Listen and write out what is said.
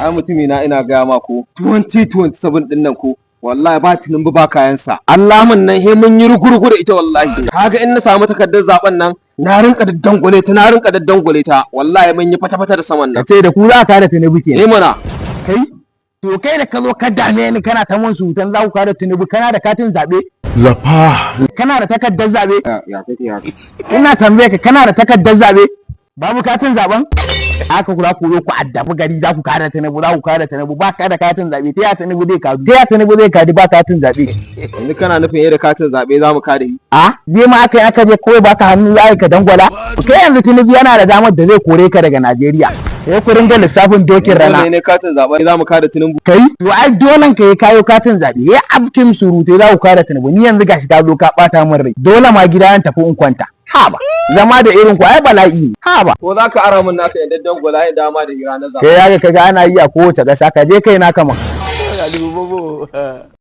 Ai mutumi na, ina gaya ma ko, 2027 din nan ko, wallahi ba Tinubu ba kayansa. Allah mun nan he mun yi rugurugu da ita wallahi. Kaga in na samu takardar zaben nan, na rinka daddangwale ta, na rinka daddangwale ta, wallahi mun yi fata-fata da saman Ka nan. ce da ku za ka kada Tinubu kenan? Eh mana. Kai, to kai da ka zo ka dame ni kana ta mun surutan za ku kada Tinubu, kana da katin zaɓe? Lafa. Kana da takardar zaɓe? Ya kake haka? Ina tambaye ka, kana da takardar zaɓe? Babu katin zaɓen? Haka ku za ku zo ku addabi gari, za ku kada Tinubu, za ku kada Tinubu, ba ka da katin zaɓe. Ta ya Tinubu zai kadu? Ta ya Tinubu zai kadu ba katin zaɓe? Yanzu kana nufin yadda katin zabe za mu kada yi? A je ma aka yi, aka je kawai baka hannu za ka dangwala. Kai yanzu Tinubu yana da damar da zai kore ka daga Najeriya, sai ku ringa lissafin dokin rana. Dole ne katin zabe za mu kada Tinubu. Kai, to ai dolen ka yi kayo katin zaɓe. Ya abtin surutai za ku kada Tinubu. Ni yanzu gashi ka zo ka ɓata min rai, dole ma gida yan tafi in kwanta. Ha ba, zama da irin ku ai bala'i ne. Ha ba. Ko za ka ara mun naka yadda dangwala ya dama da ranar zabe? Kai ya ga kaga ana yi a kowace ƙasa, ka je kai naka ma.